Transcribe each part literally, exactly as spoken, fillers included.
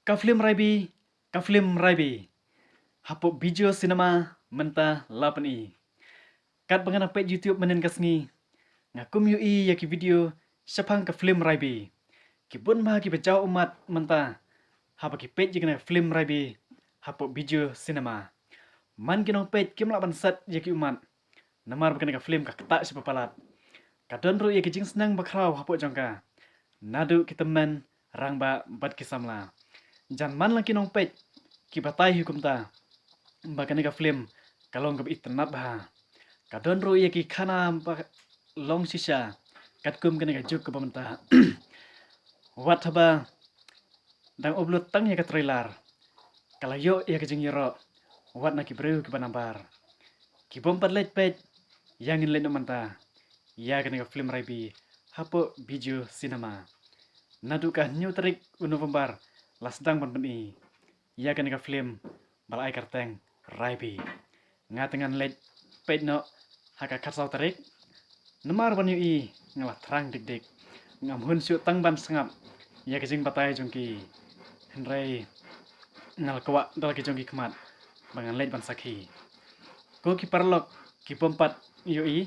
Ka film Raibi, ka film Raibi. Hapoh Bijou Cinema mynta la pyni. Katba nga nang peit YouTube mynhynnin ka sngi, nga kum ïohi ïa ki video shaphang ka film Raibi. Ki bun bha kiba jaw ummat mynta haba ki peit ïa kane ka film Raibi hapoh Bijou Cinema. Man ki nongpeit kim lah ban set ïa ki ummat, namar ba kane ka film ka ktah shibun palat. Ka don ruh ïa ki jingsneng bakhraw hapoh jong ka, naduh ki tymmen, rangbah bad ki samla. Jan man la ki nongpeit ki batai hi kumta ba kane ka film ka long kaba itynnad bha. Ka don ruh ïa ki khana ba long shisha katkum kane ka juk kaba mynta. Wat haba dang upload tang ïa ka trailer, ka la ïoh ïa ka jingïaroh wat na ki briew kiba nabar. Ki bym pat leit peit, ïa ngin leit noh mynta ïa kane ka film Raibi hapoh Bijou Cinema. Naduh ka hynñiew tarik u November la sdang ban pyni ïa kane ka film ba la ai kyrteng Raibi. Nga te ngan leit peit noh ha ka khatsaw tarik. Namar ban ïohi nga la thrang dik dik. Ngam hun shuh tang ban sngap ïa ka jingbatai jong ki, hynrei nga la kwah da la ki jong ki khmat ba ngan leit ban sakhi. Ko ki paralok ki bym pat ïohi,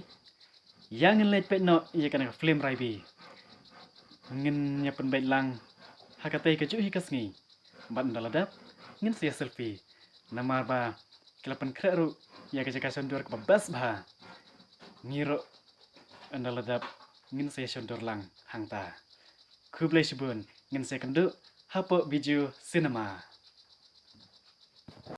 ïa ngin leit peit noh ïa kane ka film Raibi. Ngin ïa pynbeit lang ha katei kajuh hi ka sngi. Bad ynda la dep ngin sa ïa selfie, namar ba ki la pynkhreh ruh ïa ka jaka shon dur kaba best bha. Ngi ruh ynda la dep ngin sa ïa shon dur lang hangta. Khublei shibun, ngin sa ïakynduh hapoh Bijou Cinema.